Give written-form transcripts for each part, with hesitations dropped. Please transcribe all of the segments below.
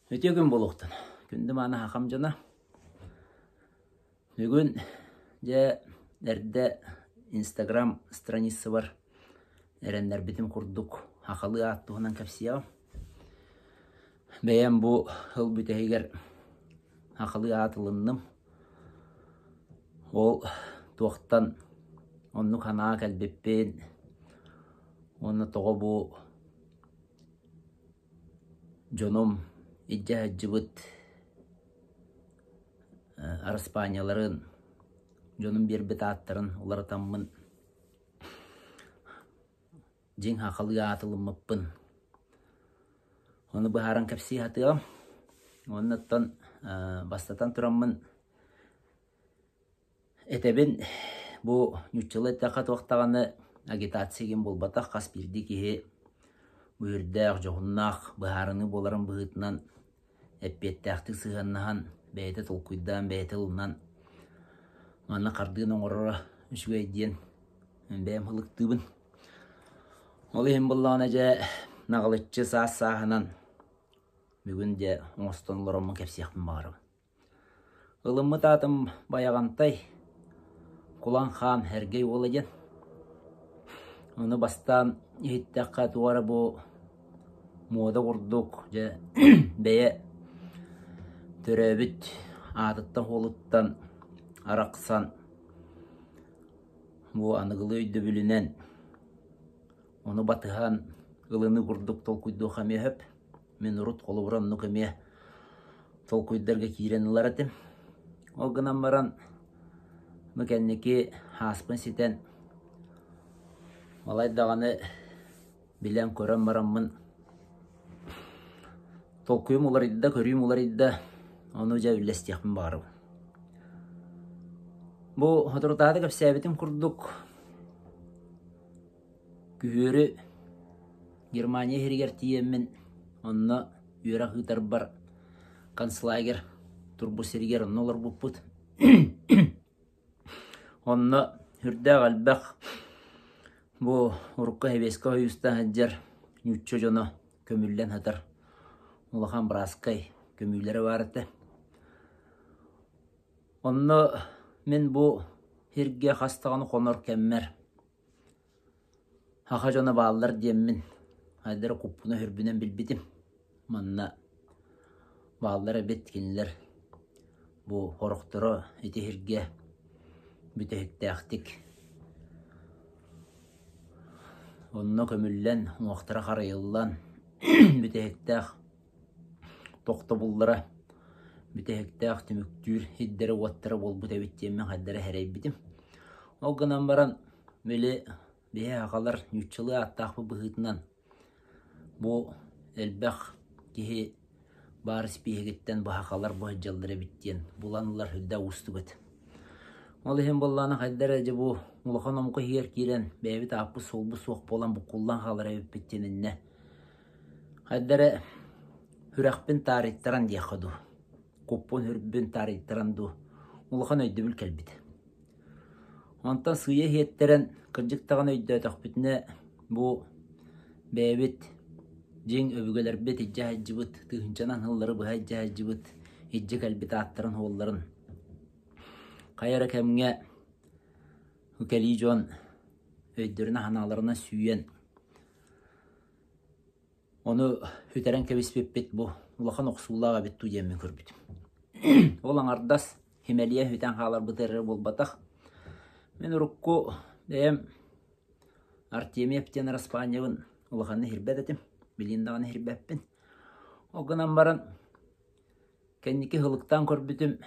Үтүө күн буолуохтун. Күндү мааны хахам дьоно. Бүгүн дьэ эрдэ Инстаграм страницабар эрэннэрбитим курдук хахалыы аат туһунан кэпсиэҕим. Бэйэм бу сыл бүтэһигэр хахалыы аат ылынным. Ол туохтан оннук санаа кэлбиппин уонна тоҕо бу Дьонум илдьэ сылдьыбыт араспаанньаларын, дьонум биэрбит ааттарын уларытаммын дьиҥ сахалыы аат ылыммыппын. Ону быһааран кэпсии сатыам. Уонна оттон бастатан тураммын Этэбин, бу нууччалыы эттэххэ туох даҕаны агитация игин буолбатах, хас биирдии киһи үөрдээх, дьоһуннаах быһаарыныы буоларын быһыытынан эппиэттээхтик сыһыаннаһан, бэйэтэ толкуйдаан, бэйэтэ ылынан манна хардыыны оҥороро үчүгэй диэн бэйэм ылыктыыбын. Ол иһин буоллаҕына дьэ наҕылыччы саас-сааһынан бүгүн дьэ оҥостон олороммун кэпсиэхпин баҕарабын. Ылыммыт аатым Байаҕантай, Кулан Хаан Һэргэй уола диэн. Ону бастаан иһиттэххэ туох эрэ бу муода курдук дьэ бэйэ төрөөбүт аатыттан-суолуттан арахсан бу аныгылыы өйдөбүлүнэн ону батыһан ылыныы курдук толкуйдуохха эмиэ сөп. Мин урут холобура оннук эмиэ толкуйдарга киирэн ылар этим. Ол гынан баран бу кэнники ааспын ситэн балай даҕаны билэн-көрөн бараммын толкуйум уларыйда, көрүүм уларыйда, ону дьэ үллэстиэхпин баҕарабын. Бу соторутааҕыта кэпсээбитим курдук Күһүөрү Германия иһигэр тиийэммин, онно үөрэх ыытарбар концлагерь турбут сиригэр онно олорбуппут. Онно сүрдээх элбэх бу урукку Сэбиэскэй Сойуустан сылдьар нуучча дьоно көмүллэн сытар улахан бырааскай көмүүлэрэ баар этэ. Онно мин бу сиргэ хас даҕаны хонор кэммэр Саха дьоно бааллар диэммин хайдах эрэ куппуна-сүрбүнэн билбитим. Манна бааллар эбит кинилэр бу сорохторо ити сиргэ бүтэһиктээхтик онно көмүллэн, уҥуохтара харайыллан бүтэһиктээх тохтобуллара бүтэһиктээх түмүктүүр сирдэрэ-уоттара буолбут эбит диэммин хайдах эрэ сэрэйбитим. Ол гынан баран били биһи сахалар нууччалыы ааттаахпыт быһыытынан бу элбэх киһи баар испииһэгиттэн бу сахалар бу сылдьаллар эбит диэн булан ылар үрдэ уустук этэ. Ол иһин буоллаҕына хайдах эрэ дьэ бу улахан омук иһигэр киирэн бэйэбит ааппыт суолбут суох буолан буккуллан хаалар эбиппит диэн иннэ Хайда эрэ сүрэхпин таарыйтаран диэххэ дуу, куппун-сүрбүн таарыйтаран дуу улахан өйдөбүл кэлбитэ. Онтон сыыйа иһиэттэрэн, кырдьык даҕаны өйдөөтөхпүтүнэ, бу бэйэбит дьиҥ өбүгэлэрбит илдьэ сылдьыбыт, тыһыынчанан сыллары быһа илдьэ сылдьыбыт, илдьэ кэлбит ааттарын-суолларын хайа эрэ кэмҥэ кэлии дьон өйдөрүнэн-санааларынан сүүйэн Ону сүтэрэн кэбиспиппит бу улахан охсуулаах эбит дуу диэммин көрбүтүм. Ол аҥардас химэлийэ сүтэн хааларбыт эрэ буолбатах. Мин урукку бэйэм Артемьев диэн араспаанньабын улаханнык иһирбэт этим. Билигин даҕаны иһирбэппин. Ол гынан баран кэнники һылыктаан көрбүтүм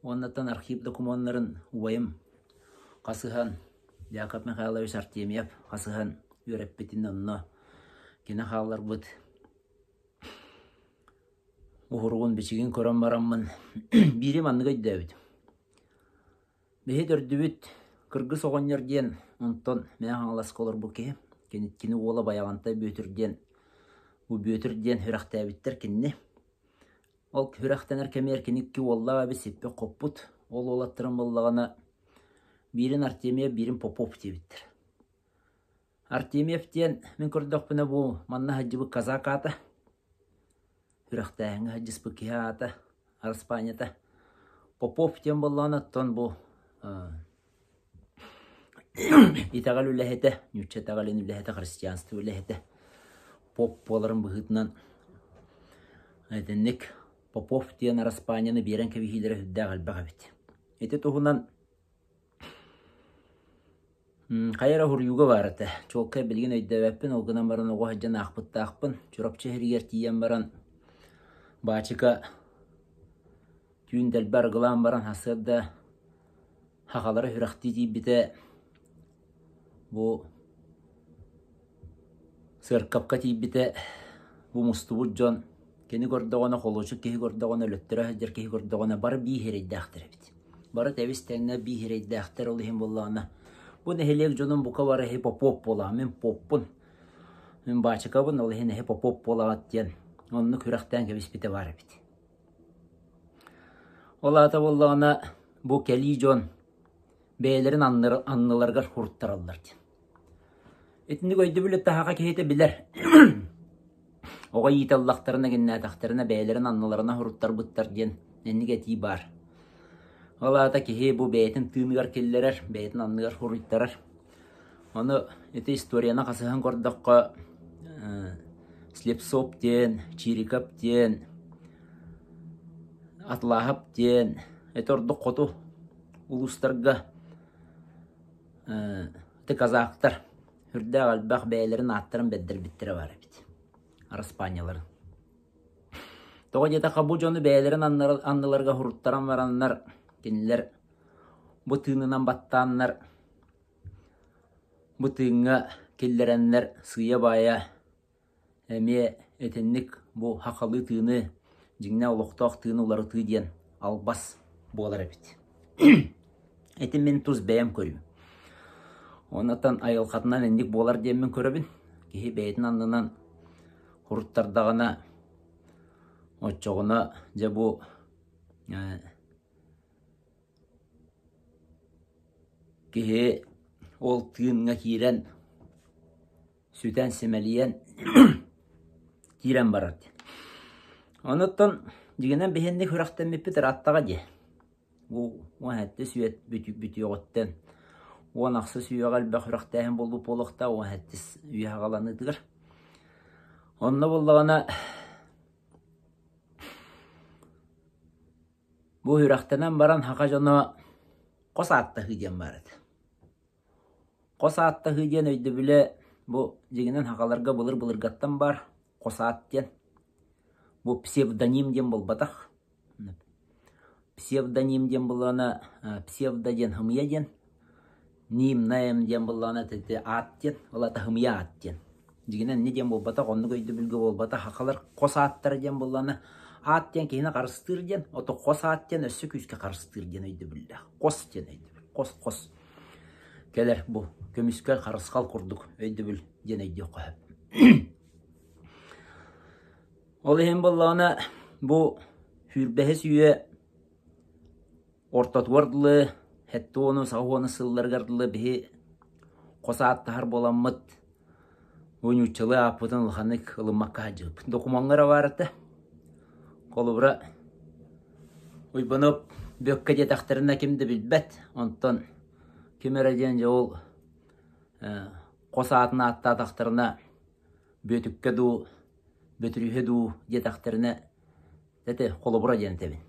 Уоннаттан архив докумуоннарын убайым хасыһан, Яков Михайлович Артемьев хасыһан үөрэппитин онно кини хаалларбыт уһуругун-бичигин көрөн бараммын биири маннык өйдөөбүтүм. Биһи төрдүбүт Кыргыс оҕонньор диэн онтон Мэҥэ Хаҥаласка олорбут киһи. Кини, кини уола Байаҕантай Бүөтүр диэн бу Бүөтүр диэн сүрэхтээбиттэр кинини. Ол сүрэхтэнэр кэмигэр кини икки уоллаах эбит сиппит-хоппут. Ол уолаттарын буоллаҕына биирин Артемьев, биирин Попов диэбиттэр. Артемьев диэн мин көрдөхпүнэ бу манна сылдьыбыт казак аата. Күрэхтээһиҥҥэ сылдьыспыт киһи аата, араспаанньата Попов диэн буоллаҕына, оттон бу итэҕэл үлэһитэ, нуучча итэҕэлин үлэһитэ, христианство үлэһитэ поп буоларын быһыытынан итинник Попов диэн араспаанньаны биэрэн кэбиһиилэрэ сүрдээх элбэх эбит. Ити туһунан Хайа эрэ уһуруйууга баар этэ. Чуолкай билигин өйдөөбөппүн, ол гынан баран оҕо сылдьан аахпыттаахпын. Чурапчы иһигэр тиийэн баран баачыка түүн дэлби арыгылаан баран сарсыарда сахалары сүрэхтии тиийбитэ бу сыаркапка тиийбитэ бу мустубут дьон кини көрдөҕүнэ холуочук киһи көрдөҕүнэ өлөттөрө сылдьар киһи көрдөҕүнэ бары биир эрэйдээхтэр эбит. Бары тэбис-тэҥҥэ биир эрэйдээхтэр, ол иһин буоллаҕына бу нэһилиэк дьонун бука бары эһи Попов буолаҕын, мин Поппун, мин баачыкабын, ол иһин эһи Попов буолаҕыт диэн оннук күрэхтээн кэбиспитэ баар эбит. Ол аата буоллаҕына бу кэлии дьон бэйэлэрин анныларыгар хуруттараллар диэн. Итинник өйдөбүлү таһаҕа киһитэ билэр. Оҕо иитэ ыллахтарына, гиннээтэхтэринэ бэйэлэрин анныларына хуруттарбыттар диэн инник этии баар. Ол аата киһи бу бэйэтин тыыныгар киллэрэр, бэйэтин анныгар хуруйтарар. Ону ити историяны хасыһан көрдөххө, Слепцов диэн, Чириков диэн, Атлаһов диэн, ити ордук хоту улуустарга ити казахтар үрдээх элбэх бэйэлэрин ааттарын бэрдэрбиттэрэ баар эбит араспаанньаларын. Тоҕо диэтэххэ бу дьону бэйэлэрин анныларыгар уруттаран бараннар кинилэр бу тыынынан баттааннар бу тыыҥҥа киллэрэннэр сыыйа-баайа Эмиэ итинник бу сахалыы тыыны, дьиҥнээх олохтоох тыыны уларытыы диэн албас буолар эбит. Ити мин тус бэйэм көрүүм. Онтон айылҕатынан инник буолар диэммин көрөбүн. Киһи бэйэтин аннынан уруттардаҕына, оччоҕуна дьэ бу киһи ол тыыҥҥа киирэн сүтэн симэлийэн киирэн барар диэн. Онуттан дьиҥинэн биһинник сүрэхтэммиппит ырааттаҕа дии. Бу 17 үйэ бүтүөҕүттэн 16 үйэҕэ элбэх сүрэхтээһин буолбут буолуохтаах 17 үйэ саҕаланыытыгар. Онно буоллаҕына бу сүрэхтэнэн баран саха дьоно хос ааттаһыы диэн баар этэ. Хос ааттаһыы диэн өйдөбүлэ бу дьиҥинэн сахаларга былыр-былыргаттан баар хос аат диэн. Бу псевдоним диэн буолбатах. Псевдоним диэн буоллаҕына псевдо диэн һымыйа диэн, ним наем диэн буоллаҕына ити аат диэн, ол аата һымыйа аат диэн. Дьиҥинэн инньэ диэн буолбатах, оннук өйдөбүлгэ буолбатах. Сахалар хос ааттара диэн буоллаҕына аат диэн киһини харыстыыр диэн, ото хос аат диэн өссө күүскэ харыстыыр диэн өйдөбүллээх. Хос диэн өйдөбүл. Хос-хос. Кэлэр бу көмүскэл харысхал курдук өйдөбүл диэн өйдүөххэ сөп. Ол иһин буоллаҕына бу сүүрбэһис үйэ ортотугар дылы 70 80 сылларыгар дылы биһи хос ааттаһар буоламмыт бу нууччалыы ааппытын улаханнык ылыммакка сылдьыбыппыт. Докумуоҥҥа эрэ баар этэ. Холобура Уйбанов Бүөккэ диэтэхтэринэ ким да билбэт, онтон ким эрэ диэн дьэ ол хос аатын ааттаатахтарына Бүөтүккэ дуу, Бөтүрүүһэ дуу диэтэхтэринэ ити холобура диэн этэбин.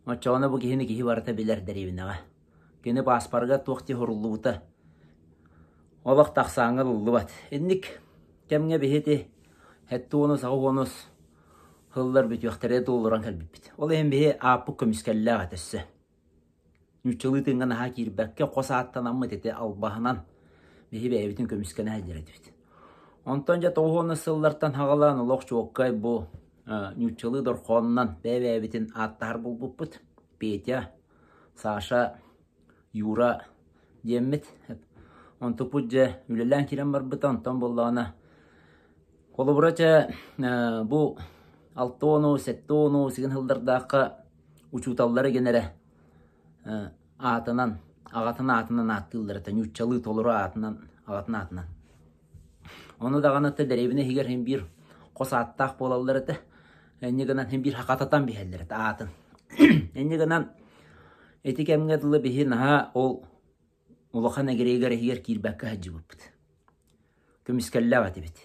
Оччоҕуна бу киһини киһи барыта билэр дэриэбинэҕэ. Кини пааспарыгар туох дии суруллубута олох тахсааҥҥа ылыллыбат. Инник кэмҥэ биһи ити 70 80 сыллар бүтүөхтэрэ туолларан кэлбиппит. Ол иһин биһи ааппыт көмүскэллээх этэ өссө. Нууччалыы тыыҥҥа наһаа киирбэккэ, хос ааттанаммыт ити албаһынан биһи бэйэбитин көмүскэнэ сылдьар этибит. Онтон дьэ 90 сыллартан саҕалаан олох чуолкай бу нууччалыы дорхоонунан бэйэ-бэйэбитин ааттаһар буолбуппут. Петя, Саша, Юра диэммит. Онтуппут дьэ үлэлээн киирэн барбыта, онтон буоллаҕына Холобура чэ, бу 60 70 сигин сыллардаахха учууталлары гэн эрэ аатынан, аҕатын аатынан ааттыыллар этэ, ньууччалыы толору аатынан, аҕатын аатынан. Ону даҕаны дэриэбинэ иһигэр син биир хос ааттаах буолаллар этэ. Инньэ гынан син биир хахататан биһэллэр этэ аатын. Инньэ гынан ити кэмҥэ дылы биһи наһаа ол улахан эгрегор иһигэр киирбэккэ сылдьыбыппыт. Көмүскэллээх этибит.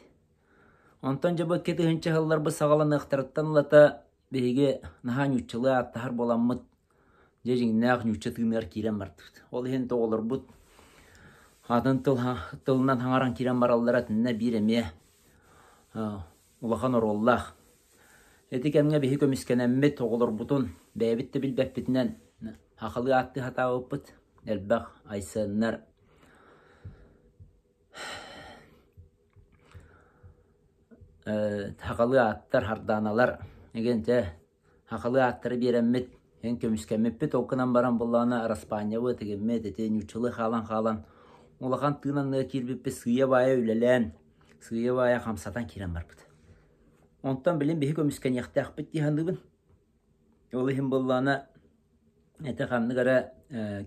Онтон дьэ бу 2000 сылларбыт саҕаланыахтарыттан ылата биһиги наһаа ньууччалыы ааттаһар буоламмыт, дьэ дьиҥнээх ньуучча тыыныгар киирэн бардыбыт. Ол иһин оҕолорбут атын тыл тылынан хаҥаран киирэн бараллара итиннэ биир эмиэ улахан оруоллаах. Ити кэмҥэ биһи көмүскэнэммит оҕолорбутун бэйэбит да билбэппитинэн сахалыы ааттыы сатаабыппыт. Элбэх Айсеннар, сахалыы ааттар, Хардааналар игин дьэ сахалыы ааттары биэрэммит эн көмүскэммиппит. Ол гынан баран буоллаҕына араспаанньабыт игиммит ити ньууччалыы хаалан хаалан улахан тыын анныга киирбиппит сыыйа-баайа үлэлээн сыыйа-баайа хамсатан киирэн барбыт. Онтон билин биһи көмүскэниэхтээхпит дии саныыбын. Ол иһин буоллаҕына ити ханнык эрэ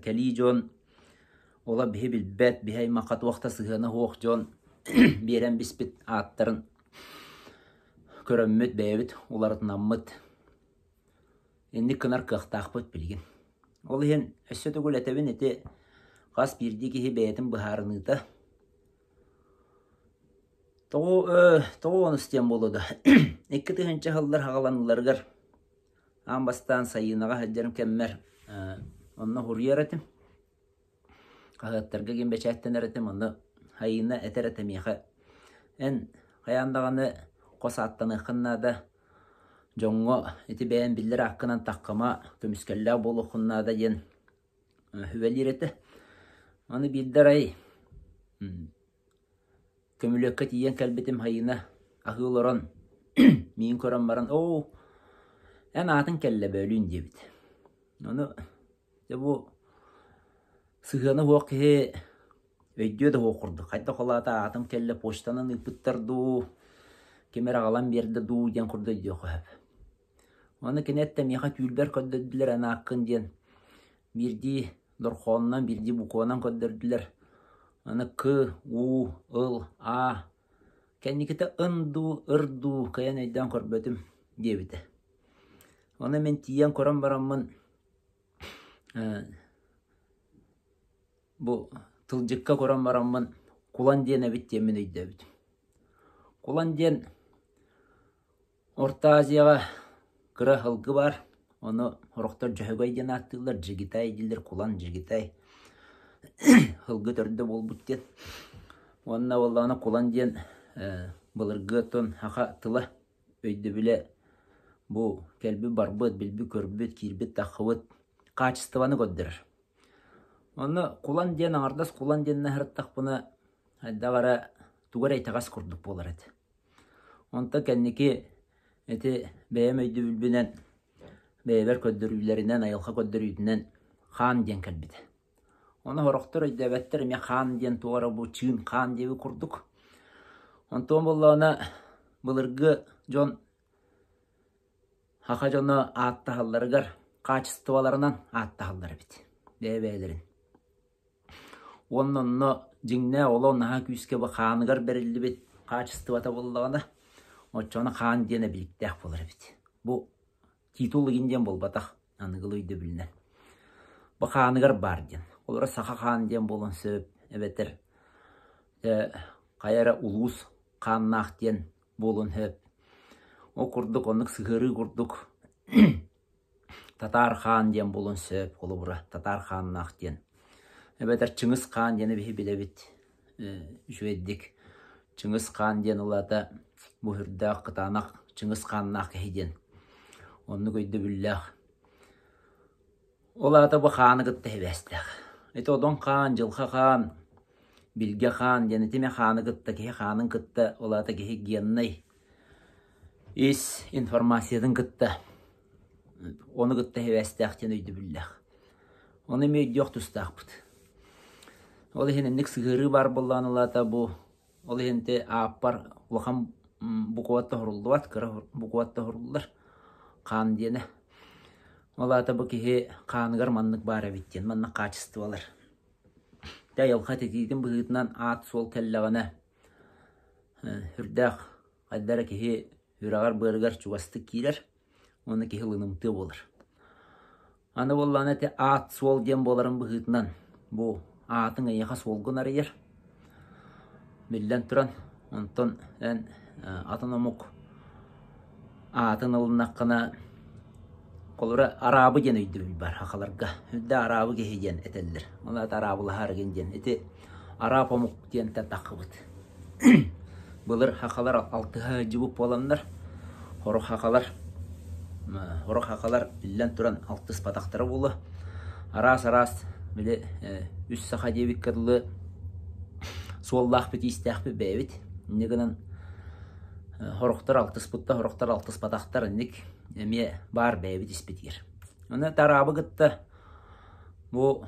кэлии дьон ола биһи билбэт, биһи аймахха туох да сыһыана суох дьон биэрэн биспит ааттарын көрөммүт, бэйэбит уларытынаммыт инник гынар кыахтаахпыт билигин. Ол иһин өссө төгүл этэбин ити хас биирдии киһи бэйэтин быһаарыныыта. Тоҕо онус диэн буолуо да 2000 сыллар хаҕаланыыларыгар аан бастаан Сайыынаҕа сылдьарым кэммэр онно суруйар этим. Хаһыаттарга ким бэчээттэнэр этим, онно Айыына этэр этэ миэхэ: «Эн хайаан даҕаны хос ааттаныаххын наада, дьоҥҥо ити бэйэҥ биллэр ааккынан таххыма, көмүскэллээх буолуоххун наада» диэн сүбэлиир этэ. Аны биирдэ арай көмүлүөккэ тиийэн кэлбитим Айыына аһыы олорон миигин көрөн баран: «Оо, эн аатыҥ кэллэ бөөлүүн» диэбит. Ону дьэ бу сыһыана суох киһи өйдүө да суох курдук. Хайдах ол аата аатым кэллэ почтанан ыыппыттар дуу, ким эрэ аҕалан биэрдэ дуу диэн курдук өйдүөххэ сөп. Ону кини эттэ миэхэ түүлбэр көрдөрдүлэр эн ааккын диэн биирдии дорхоонунан, биирдии букванан көрдөрдүлэр. Аны К, У, Ыл, А кэнникитэ ын дуу, ыр дуу кыайан өйдөөн көрбөтүм диэбитэ. Ону мин тиийэн көрөн бараммын бу тылдьыкка көрөн бараммын Кулан диэн эбит диэммин өйдөөбүтүм. Кулан диэн Орто Азияҕа кыра сылгы баар, ону сорохтор Дьөһөгөй диэн ааттыыллар, Джигитай дииллэр, Кулан, Джигитай сылгы төрдө буолбут диэн. Уонна буоллаҕына Кулан диэн былыргы оттон саха тыла өйдөбүлэ бу кэлбит-барбыт, билбит-көрбүт, киирбит-таххыбыт хаачыстыбаны көрдөрөр. Онно Кулан диэн аҥардас Кулан диэннэ сырыттахпына хайдах эрэ тугу эрэ итэҕэс курдук буолар этэ. Онтон кэнники ити бэйэм өйдөбүлбүнэн, бэйэбэр көрдөрүүлэринэн, айылҕа көрдөрүүтүнэн хаан диэн кэлбитэ. Ону сорохтор өйдөөбөттөр эмиэ хаан диэн туох эрэ бу чыын хаан диэбит курдук. Онтон буоллаҕына былыргы дьон саха дьоно ааттаһалларыгар хаачыстыбаларынан ааттаһаллар эбит бэйэ-бэйэлэрин. Уонна онно дьиҥнээх олох наһаа күүскэ бу хааныгар бэриллибит хаачыстыбата буоллаҕына, оччоҕуна хаан диэн эбиликтээх буолар эбит. Бу титул игин диэн буолбатах, аныгылыы өйдөбүлүнэн. Бу хааныгар баар диэн. Олоро саха хаан диэн буолуон сөп, эбэтэр хайа эрэ улуус хааннаах диэн буолуон сөп. Ол курдук оннук сыһыарыы курдук Татаар хаан диэн буолуон сөп, холобура, татаар хааннаах диэн. Эбэтэр Чыҥыс хаан диэни биһи билэбит үчүгэйдик. Чыҥыс хаан диэн ол аата бу сүрдээх кытаанах Чыҥыс хааннаах киһи диэн. Оннук өйдөбүллээх. Ол аата бу хааны кытта сибээстээх. Ити Одон хаан, Дьылҕа хаан, Билгэ хаан диэн ити эмиэ хааны кытта, киһи хаанын кытта, ол аата киһи геннай ис информациятын кытта ону кытта сибээстээх диэн өйдөбүллээх. Ону эмиэ өйдүөх тустаахпыт. Ол иһин инник сыһыарыы баар буоллаҕына улаата бу ол иһин ити ааппар улахан буквата оһоруллубат, кыра буквата оһоруллар хаан диэнэ. Ол аата бу киһи хааныгар маннык баар эбит диэн, маннык хаачыстыбалар. Дьэ айылҕа этитиитин быһыытынан аат-суол кэллэҕинэ сүрдээх хайда эрэ киһи. Үрэҕэр-быарыгар чугастык киирэр уонна киһи ылынымтыа буолар. Аны буоллаҕына ити аат-суол диэн буоларын быһыытынан бу аатыҥ эйиэхэ суолгун арыйар. Биллэн туран, онтон эн атын омук аатын ылыннаххына, холобура араабы диэн өйдөбүл баар сахаларга. Үрдэ араабы киһи диэн этэллэр. Ол аата араабылаһар игин диэн. Ити арааб омук диэнтэн таххыбыт. Былыр сахалар алтыһа сылдьыбыт буоланнар, сорох сахалар сорох сахалар биллэн туран алтыспатахтара буолуо. Араас-араас били үс саха диэбиккэ дылы суоллаахпыт-иистээхпит бэйэбит. Инньэ гынан сорохтор алтыспыттар, сорохтор алтыспатахтар инник эмиэ баар бэйэбит испитигэр. Аны тараабы кытта бу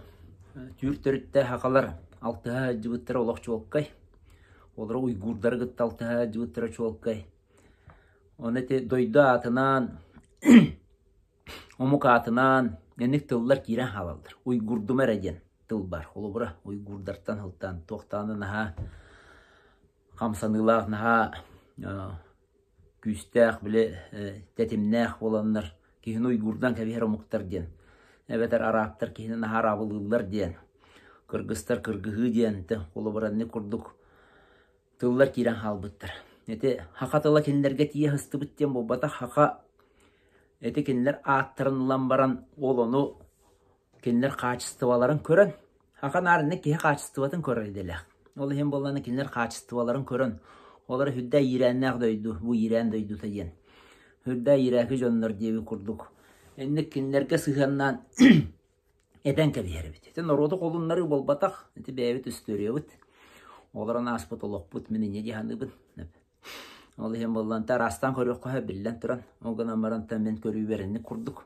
түүр төрүттээх сахалар алтыһа сылдьыбыттара олох чуолкай. Олору уйгуурдары кытта алтыһа сылдьыбыттара чуолкай. Ону ити дойду аатынаан, омук аатынаан инник тыллар киирэн хаалаллар. Уйгурдума эрэ диэн тыл баар. Холобура, уйгуурдартан сылтаан туохтааны наһаа хамсаныылаах, наһаа күүстээх, били тэтимнээх буоланнар киһини уйгуурдан кэбиһэр омуктар диэн, эбэтэр араабтар киһини наһаа араабылыыллар диэн, кыргызтар кыргыһыы диэн, холобура курдук тыллар киирэн хаалбыттар. Ити саха тыла кинилэргэ тиийэ сыстыбыт диэн буолбатах, саха ити кинилэр ааттарын ылан баран ол ону кинилэр хаачыстыбаларын көрөн, саха наар киһи хаачыстыбатын көрөр идэлээх. Ол иһин буоллаҕына кинилэр хаачыстыбаларын көрөн, олор сүрдээх иирээннээх дойду, бу иирээн дойдута диэн. Сүрдээх иирээки дьоннор диэбит курдук. Инник кинилэргэ сыһыаннаан этэн кэбиһэр эбит. Ити норуоту холуннарыы буолбатах, ити бэйэбит устуоруйабыт. Олорон ааспыт олохпут мин инньэ дии саныыбын. Ол иһин буоллаҕына араастаан көрүөххэ биллэн туран, ол гынан баран мин көрүүбэр инник курдук.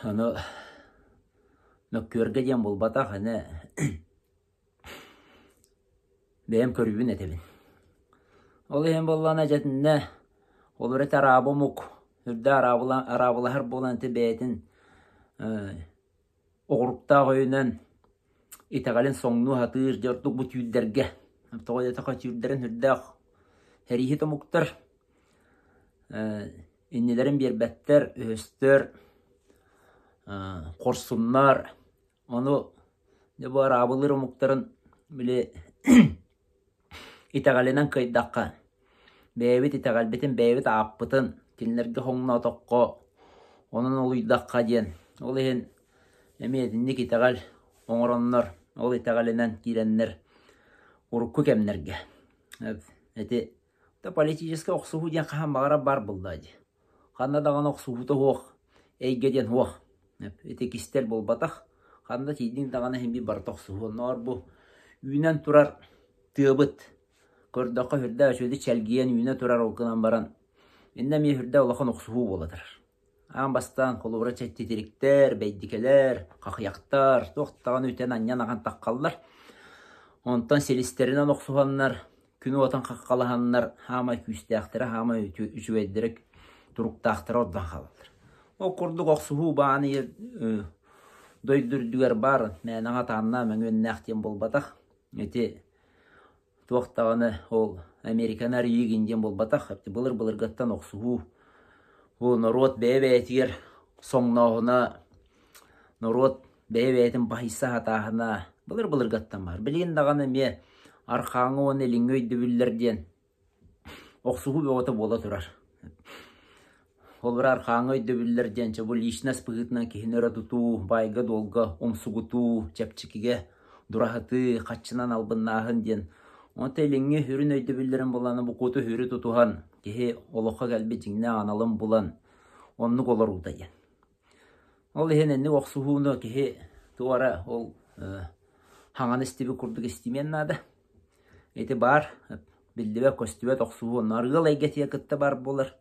Ону мөккүөргэ диэн буолбатах, аны бэйэм көрүүбүн этэбин. Ол иһин буоллаҕына дьэтиннэ ол эрэ араабы омук үрдэ араабылаһар буолан ити бэйэтин оҕуруктаах өйүнэн итэҕэлин соҥнуу сатыыр дьэ ордук бу түүрдэргэ тоҕо диэтэххэ түүрдэрин үрдээх сэрииһит омуктар иннилэрин биэрбэттэр, өһөстөр, хорсуннар. Ону дьэ бу араабылыыр омуктарын били итэҕэлинэн кыайдахха, бэйэбит итэҕэлбитин, бэйэбит ааппытын кинилэргэ хоҥноотоххо, онон олуйдахха диэн. Ол иһин эмиэ итинник итэҕэл оҥороннор, ол итэҕэлинэн киирэннэр урукку кэмнэргэ ити Да политическай охсуһуу диэн хаһан баҕарар баар буоллаҕа дии. Ханна даҕаны охсуһуута суох, эйгэ диэн суох. Ити кистэл буолбатах. Ханна тиийдиҥ даҕаны иһин биир барыта охсуһуу. Оннооҕор бу үүнэн турар тыабыт көрдөххө сүрдээх үчүгэйдик чэлгийэн үүнэ турар ол гынан баран иннэ эмиэ сүрдээх улахан охсуһуу буола турар. Аан бастаан холобура чэттитириктэр, бэйдикэлэр, хахыйахтар туох даҕаны үтэн-анньан ахан таххаллар. Онтон силистэринэн охсуһаннар, күн уотун хаххалаһаннар хаамай күүстээхтэрэ, хаамай үчүгэйдэрэ, туруктаахтара ордон хаалаллар. Ол курдук охсуһуу баан дойду үрдүгэр баар мээнэҕэ атааннаах мөҥүөннээх диэн буолбатах. Ити Туох даҕаны ол Американы арыйыы диэн буолбатах, былыр-былыргыттан охсуһуу, бу норуот бэйэ-бэйэтигэр соҥнооһуна, норуот бэйэ-бэйэтин баһыйса сатааһына былыр-былыргыттан баар. Билигин даҕаны эмиэ архааҥы уонна илиҥҥи өйдөбүллэр диэн охсуһуу бөҕөтө буола турар. Холобура, архааҥҥы өйдөбүллэр диэн чэ бу личность быһыытынан киһини өрө тутуу, баайга-дуолга умсугутуу, чэпчэкигэ дураһытыы, хаччынан албыннааһын диэн. Онто илиҥҥи сүрүн өйдөбүллэрин булан бу куту-сүрү тутуһан киһи олоххо кэлбит дьиҥнээх аналын булан оннук олоруута диэн. Ол иһин инник охсуһууну киһи туора ол хаҥаны истибит курдук истимиэн наада. Ити баар, биллибэт-көстүбэт охсуһуу онно арыал эйгэтигэр кытта баар буолар.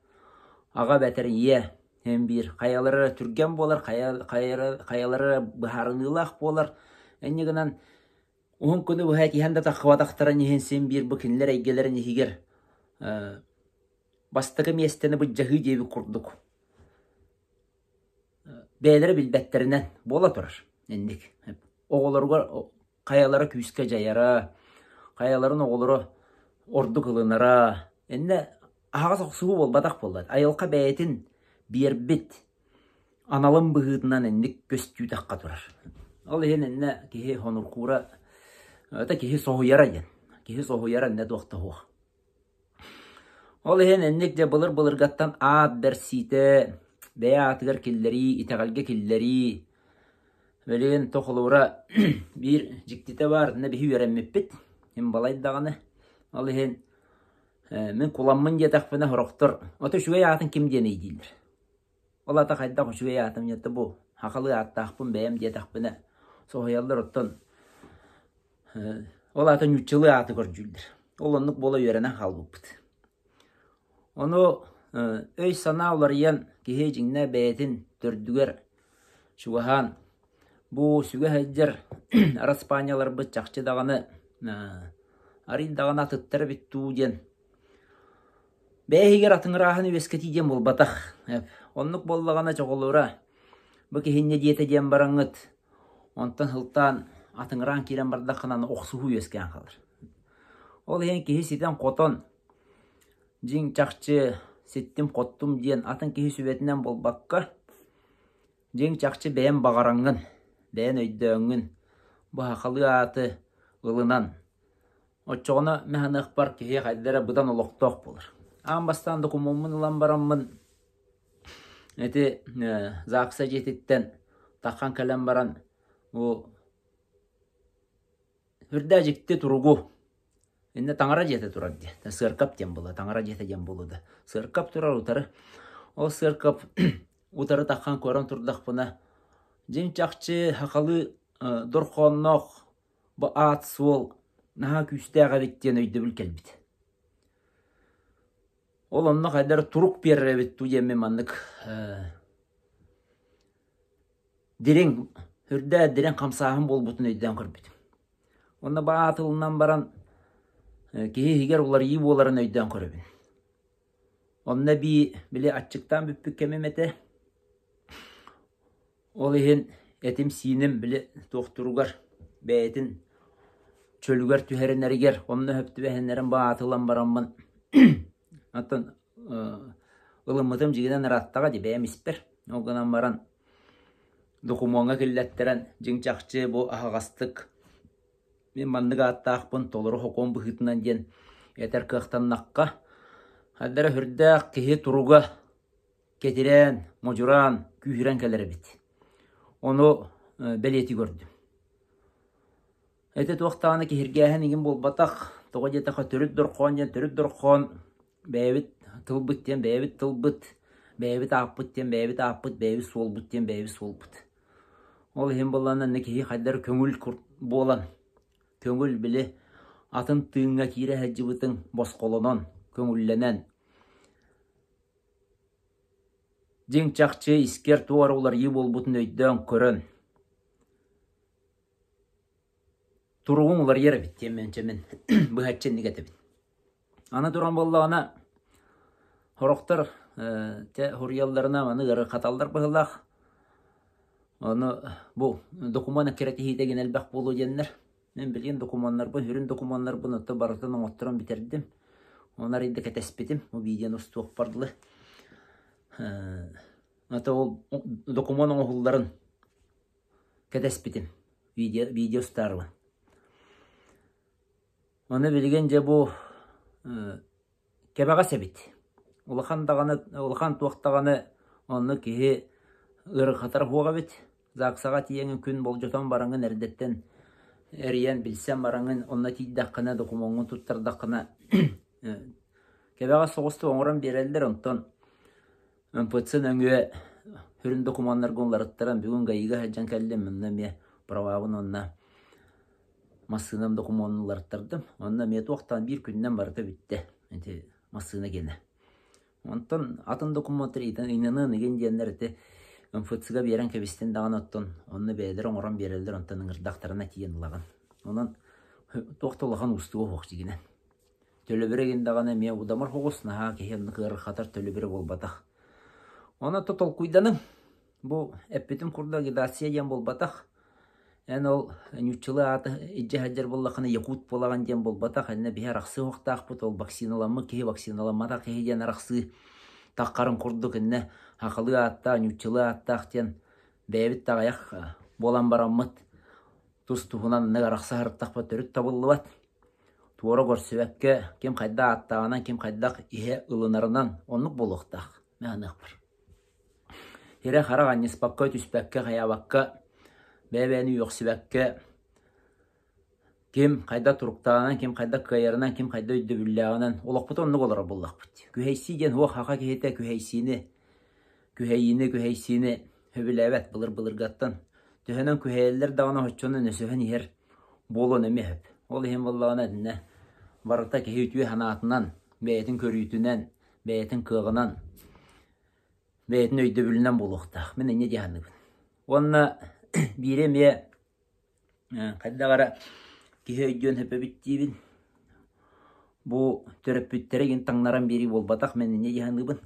Аҕа эбэтэр ийэ син биир хайалара эрэ түргэн буолар, хайалара эрэ быһаарыныылаах буолар. Инньэ гынан уһун күнү быһа этиһэн да таххыбатахтарын иһин син биир бу кинилэр эйгэлэрин иһигэр бастакы миэстэни былдьаһыы диэбит курдук бэйэлэрэ билбэттэринэн буола турар инник. Оҕолоругар хайалара күүскэ дьайара, хайаларын оҕолоро ордук ылынара, иннэ аһаҕас охсуһуу буолбатах буолла. Айылҕа бэйэтин биэрбит аналын быһыытынан инник көстүүтэххэ турар. Ол иһин иннэ киһи хонуркуура, это киһи соһуйара диэн. Киһи соһуйара иннэ туох да суох. Ол иһин инник дьэ былыр-былыргаттан аат бэрсиитэ, бэйэ аатыгар киллэрии, итэҕэлгэ киллэрии, билигин то холобура биир дьиктитэ баар, иннэ биһи үөрэммиппит, мин балай даҕаны. Ол иһин мин куламмын диэтэхпинэ сорохтор, ото үчүгэй аатын ким диэн өйдүүллэр. Ол аата хайдах үчүгэй аатым диэтэ бу сахалыы ааттаахпын бэйэм диэтэхпинэ соһуйаллар оттон ол аата нууччалыы ааты көрдүүллэр. Ол оннук буола үөрэнэн хаалбыппыт. Ону өй-санаа уларыйан киһи дьиҥнэ бэйэтин төрдүгэр чугаһаан бу сүгэ сылдьар араспаанньаларбыт чахчы даҕаны арый даҕаны атыттар эбит дуу диэн Бэйэ иһигэр атыҥырааһын үөскэтии диэн буолбатах. Оннук буоллаҕына чоҕулуура бу киһи инньэ диэтэ диэн бараҥҥыт, онтон сылтаан атыҥыраан киирэн бардаххына аны охсуһуу үөскээн хаалар. Ол иһин киһи ситэн-хотон, дьиҥ чахчы ситтим-хоттум диэн атын киһи сүбэтинэн буолбакка, дьиҥ чахчы бэйэм баҕараҥҥын, бэйэн өйдөөҥҥүн, бу сахалыы ааты ылынан Оччоҕуна мин киһи хайда эрэ быдан олохтоох буолар. Аан бастаан докумуоммун ылан бараммын ити ЗАГСа дьиэтиттэн таххан кэлэн баран бу үрдээ дьикти туругу иннэ таҥара дьиэтэ турар диэ сыаркап диэн буолла таҥара дьиэтэ диэн буолуо да сыаркап турар утары ол сыаркап утары таххан көрөн турдахпына дьиҥ чахчы сахалыы дорхоонноох Бу аат-суол наһаа күүстээх эбит диэн өйдөбүл кэлбит. Ол онно хайдах эрэ турук биэрэр эбит дуу диэммин маннык дириҥ, үрдээ дириҥ хамсааһын буолбутун өйдөөн көрбүтүм. Онно бу аат ылынан баран киһи иһигэр уларыйыы буоларын өйдөөн көрөбүн. Онно эбии били аччыктаан бүппүт кэмим этэ. Ол иһин этим-сииним били туохтуругар бэйэтин чөлүгэр түһэринэригэр онно сөп түбэһиннэрэн баатылан бараммын оттон ылыммытым дьиҥинэн ырааттаҕа дии бэйэм испэр. Ол гынан баран докумуоҥҥа киллэттэрэн дьиҥ чахчы бу аһаҕастык мин маннык ааттаахпын толору сокуон быһыытынан диэн этэр кыахтаннахха хайдах эрэ сүрдээх киһи туруга кэтирээн, модьураан, күүһүрэн кэлэр эбит. Ону бэлиэтии көрдүм. Ити туох даҕаны киһиргээһин игин буолбатах, тоҕо диэтэххэ төрүт дорхоон диэн төрүт дорхоон, бэйэбит тылбыт диэн бэйэбит тылбыт, бэйэбит ааппыт диэн бэйэбит ааппыт, бэйэбит суолбут диэн бэйэбит суолбут. Ол иһин буоллаҕына иннэ киһи хайдах көҥүл буолан, көҥүл били атын тыыҥҥа киирэ сылдьыбытыҥ босхолонон, көҥүллэнэн Дьиҥ чахчы искэр туох эрэ уларыйыы буолбутун өйдөөн көрөн, туругуҥ уларыйар эбит диэн мин быһаччы инник этэбин. Аны туран буоллаҕына, сорохтор чэ суруйалларына маны ыарырҕаталлар быһыылаах. Ону бу докумуон эккирэтиһиитэ гин элбэх буолуо диэннэр. Мин билигин докумуоннарбын, сүрүн докумуоннарбын ото барытын оҥотторон бүтэрдим. Оны арыйда кэтэспитим, бу видеону устуохпар дылы. Это ол докумуон оҥоһулларын кэтэспитим. Видео, видео устаарыбын. Оны билигин дьэ бу Кэбэҕэс эбит. Улахан даҕаны, улахан туох даҕаны онно киһи ыарырҕатара суох эбит. ЗАГСаҕа тиийэҥҥин күн болдьотон бараҥҥын эрдэттэн эрийэн билсэн бараҥҥын онно тиийдэххинэ докумуоҥҥун туттардаххына кэбэҕэс соҕустук оҥорон биэрэллэр. Онтон МПЦ нөҥүө сүрүн докумуоннаргын уларыттаран бүгүн ГАИга сылдьан кэллим. Онно эмиэ правабын уонна Массыынам докумуонун уларыттардым. Онно эмиэ туохтаан биир күнүнэн барыта бүттэ. Ити массыына гиэнэ. Онтон атын докумуонтар ыйданыан игин диэннэр ити МФЦ-га биэрэн кэбистин даҕаны оттон онно бэйэлэрэ оҥорон биэрэллэр онтон ыҥырдахтарына тиийэн ылаҕын. Онон туох да улахан уустуга суох дьигинэн. Төлөбүрэ игин даҕаны эмиэ удамыр соҕус наһаа киһи оннук ыарырҕатар төлөбүрэ буолбатах. Онон то толкуйданыҥ. Бу эппитим курдук агитация диэн буолбатах. Эн ол ньуччалыы ааты илдьэ сылдьар буоллаххына якут буолаҕын диэн буолбатах, иннэ биһи арахсыы уохтаахпыт, ол вакциналаммыт киһи, вакциналамматах киһи диэн арахсыы таххарын курдук иннэ сахалыы ааттаах, ньуччалыы ааттаах диэн бэйэбит да аҕыйах буолан бараммыт тус-туһунан оннук арахса сырыттахпыт төрүт табыллыбат. Туора көрсүбэккэ ким хайдах ааттааҕынан, ким хайдах иһэ ылынарынан оннук буолуохтаах, мин саныахпар. Сирэ-хара анньыспакка, түспэккэ, хайаабакка, бэйэ-бэйэни үөхсүбэккэ, ким хайдах туруктааҕынан, ким хайдах кыайарынан, ким хайдах өйдөбүллээҕинэн олохпутун оннук олорор буоллахпыт. Күһэйсии диэн суох саха киһитэ күһэйсиини, күһэйиини, күһэйсиини сөбүлээбэт былыр-былыргаттан. Төһөнөн күһэйэллэр даҕаны оччонон өсөһөн иһэр буолуон эмиэ сөп. Ол иһин буоллаҕына итиннэ барыта киһи үтүө санаатынан, бэйэтин көрүүтүнэн, бэйэтин кыаҕынан бэйэтин өйдөбүлүнэн буолуохтаах. Мин инньэ дии саныыбын. Уонна биири эмиэ хайдах эрэ киһи өйдүөн сөп эбит диибин. Бу төрөппүттэри игин таҥнаран биэрии буолбатах, мин инньэ дии саныыбын.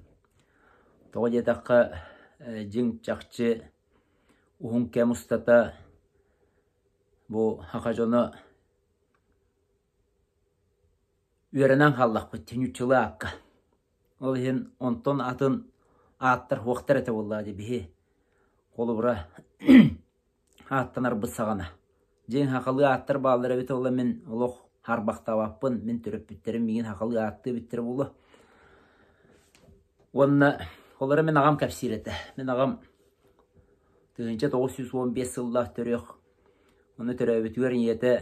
Тоҕо диэтэххэ, дьиҥ чахчы уһун кэм устата бу саха дьоно үөрэнэн хааллахпыт ньуччалыы аакка. Ол иһин онтон атын ааттар суохтар этэ буоллаҕа дии биһи холобура ааттанарбыт саҕана. Дьиҥ сахалыы ааттар бааллар эбит ол мин олох харбахтаабаппын, мин төрөппүттэрим миигин сахалыы ааттыы эбиттэрэ буолуо. Уонна олоро мин аҕам кэпсиир этэ. Мин аҕам 1915 сыллаах төрүөх, ону төрөөбүтүгэр ийэтэ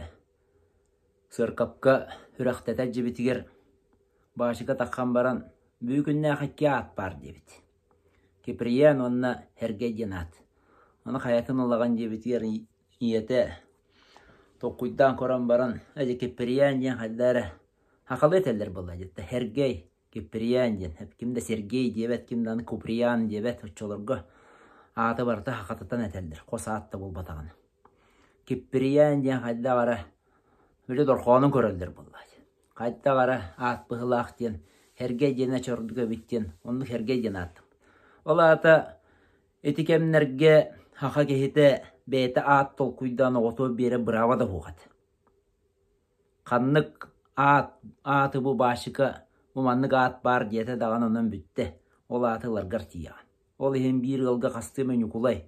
Сыаркапка үрэхтэтэ илдьибитигэр баачыка таххан баран «Бүүкүннээх икки аат баар» диэбит. Киприян уонна Һэргэй диэн аат. Ону хайатын ылаҕын диэбитигэр ийэтэ толкуйдаан көрөн баран «Эдьэ Киприян диэн хайда эрэ сахалыы этэллэр буолла» диэтэ. Һэргэй, Киприян диэн. Ким да Сергей диэбэт, ким да аны Куприян диэбэт оччолорго ааты барыта сахатытан этэллэр, хос аат да буолбатаҕына. Киппирийээн диэн хайдах эрэ били дорҕоонун көрөллөр буоллаҕа дии. Хайдах эрэ аат быһыылаах диэн Һэргэй диэнэ чордук эбит диэн оннук Һэргэй диэн ааттым. Ол аата ити кэмнэргэ саха киһитэ бэйэтэ аат толкуйдаан оҕотугар биэрэр бырааба да суох этэ. Ханнык аат ааты бу баачыка бу маннык аат баар диэтэ даҕаны онон бүттэ. Ол ааты ыларгар тиийэҕин. Ол иһин биир ыалга хастыы эмэ Ньукулай,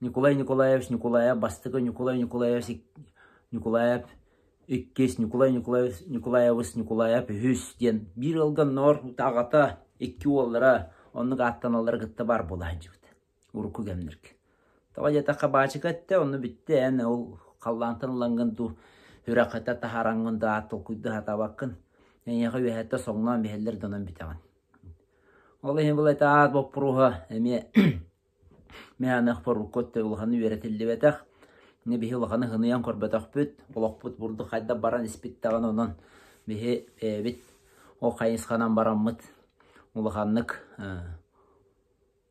Ньукулай Николаевич Ньукулаев бастакы Ньукулай Николаевич Ньукулаев иккис, Ньукулай Николаевич Николаевич Ньукулаев үһүс диэн биир ыалга ноор аҕата, икки уоллара оннук ааттаналлара кытта баар буола сылдьыбыт урукку кэмнэргэ. Тоҕо диэтэххэ баачыка эттэ, онно бүттэ эн ол халлаантан ылаҥҥын дуу, үрэххитэ таһаараҥҥын да аат толкуйдуу сатаабаккын. Эйиэхэ үөһэттэ соҥноон биһэллэр да онон бүтэҕин. Ол иһин бұл это аат боппуруоһа эмиэ мээнэх порукка өттө улаханы үөрэтиллибэтэх. Ини биһи улаханы хыныйан көрбөтөхпүт, олохпут бурдук хайдах баран испит даҕаны онон биһи бэйэбит ол хайысханан бараммыт улаханнык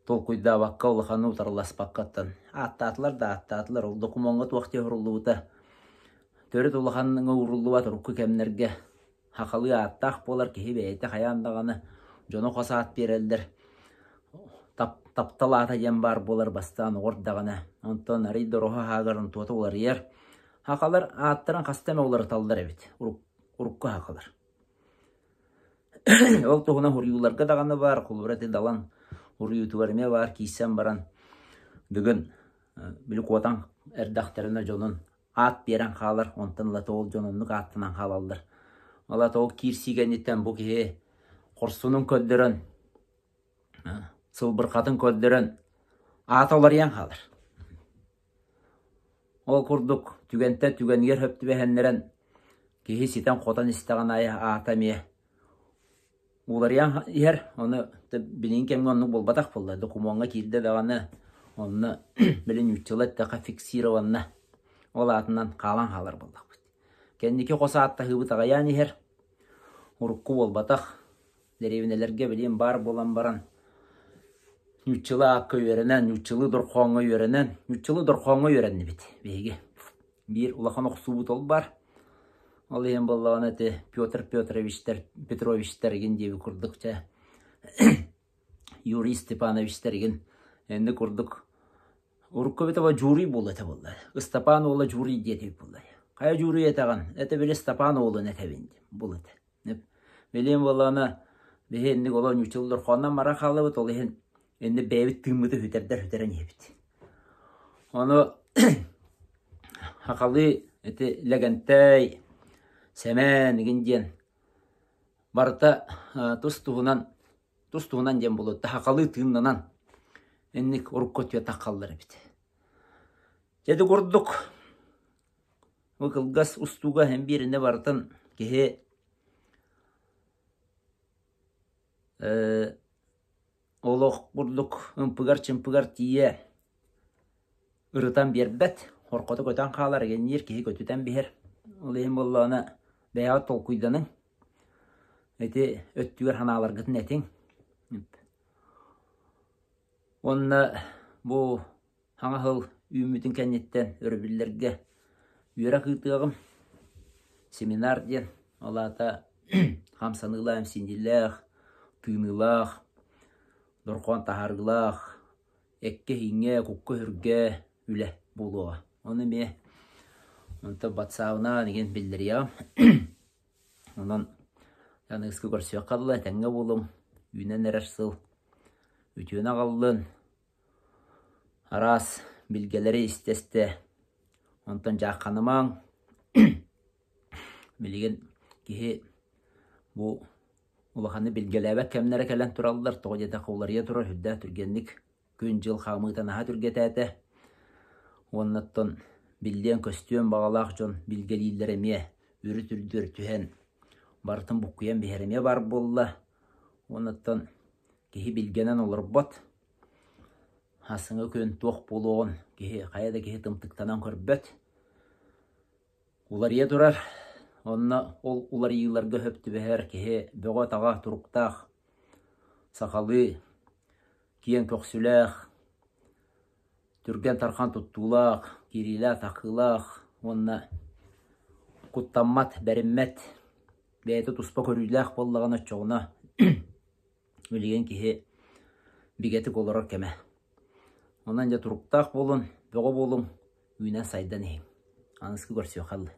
толкуйдаабакка улаханы утарыласпаккаттан ааттаатылар да ааттаатылар ол докумуоҥҥа туох диэн суруллубута төрүт улахаҥҥа ууруллубат урукку кэмнэргэ Сахалыы ааттаах буолар киһи бэйэтэ хайаан даҕаны дьону хос аат биэрэллэр. Таптал аата диэн баар буолар бастаан оҕор даҕаны. Онтон арый дороһо аһаагар онтуота уларыйар. Сахалар ааттарын хаста эмэ уларыталлар эбит. Урукку сахалар. Ол туһунан суруйууларга даҕаны баар, холобура ити Далан суруйуутугар эмиэ баар киирсэн баран бүгүн били куотан эрдэхтэринэ дьонун аат биэрэн хаалар, онтон ылата ол дьон оннук ааттанан хаалаллар. Ол аата ол киирсии кэнниттэн бу киһи хорсунун көрдөрөн, сылбырҕатын көрдөрөн аата уларыйан хаалар. Ол курдук түгэнтэн түгэнигэр сөп түбэһэннэрэн киһи ситэн-хотон истэҕин аайы аата эмиэ Уларыйан иһэр, ону билиҥҥи кэмҥэ оннук буолбатах буолла. Докумуоҥҥа киирдэ даҕаны, онно били нууччалыы эттэххэ фиксированно ол аатынан хаалан хаалар буоллахпыт. Кэнники хос ааттаһыыбыт аҕыйаан иһэр. Урукку буолбатах. Дэриэбинэлэргэ билигин баар буолан баран нууччалыы аакка үөрэнэн, нууччалыы дорхооҥҥо үөрэнэн, нууччалыы дорхооҥҥо үөрэннибит биһиги. Биир улахан охсуубут ол баар. Ол иһин буоллаҕына ити Петр Петровичтар, Петровичтар игин диэби курдук чэ Юрий Степановичтар игин энни курдук Урукку эбитэ Дьууруй буолуо этэ буолла. Ыстапаан уола Дьууруй диэтибит буолла. Хайа Дьууруй этэҕин? Это били Ыстапаан уолун этэбин буол этэ. Билиэн буоллаҕына биһи инник олох ньууччалар хонон мара хаалабыт, ол иһин инни бэйэбит тыыммыты сүтэрдэр сүтэрэн иһэбит. Ону хахалыы ити Лэгэнтэй, Сэмэн игин диэн барыта тус-туһунан тус-туһунан диэн буолуо хахалыы тыыннанан инник урукку өттүгэр таххаллар эбит. Дьэ ити курдук бу кылгас устууга эн бииринэ барытын киһи олох курдук ымпыгар-чымпыгар тиийэ ырытан биэрбэт, хорхото көтөн хаалар, игэнниир киһи көтүтэн биһэр. Ол иһин буоллаҕына бэйэҕит толкуйданыҥ, ити өттүгэр санааларгытын этиҥ. Уонна бу Саҥа сыл үүммүтүн кэнниттэн өрөбүллэргэ үөрэх ыытыаҕым. Семинар диэн, ол аата хамсаныылаах, имсиниилээх, тыыныылаах, дорҕоон таһаарыылаах, эккэ-иҥҥэ, кукка-сүргэ үлэ буолуоҕа. Ону эмиэ онтон батсаабынан игин биллэриэҕим. Онон аныгыскы көрсүөххэ дылы этэҥҥэ буолуҥ, үүнэн эрэр сыл үтүөнү аҕаллын. Араас билгэлэри истэ-истэ, онтон дьаахханымаҥ, билигин киһи бу улаханы билгэлээбэт кэмнэрэ кэлэн тураллар, тоҕо диэтэххэ уларыйа турар сүрдээх түргэнник күн-дьыл хаамыыта наһаа түргэтээтэ уонна оттон биллиэн-көстүөн баҕалаах дьон билгэлииллэрэ эмиэ үрүт үрдүгэр түһэн барытын буккуйан биһэр эмиэ баар буолла уонна оттон киһи билгэнэн олорбот. Аһыҥа күн туох буолуоҕун киһи хайа да киһи тымтыктанан көрбөт. Уларыйа турар. Онно ол уларыйыыларга сөп түбэһэр киһи бөҕө-таҕа туруктаах, сахалыы киэҥ көхсүлээх, түргэн-тархан туттуулаах, киириилээх-тахыылаах уонна куттаммат, бэриммэт, бэйэтэ туспа көрүүлээх буоллаҕына оччоҕуна Билигин киһи бигэтик олорор кэмэ. Онон дьэ туруктаах буолун, бөҕө буолуҥ, үүнэн-сайдан иһиҥ. Аныгыскы көрсүөххэ дылы.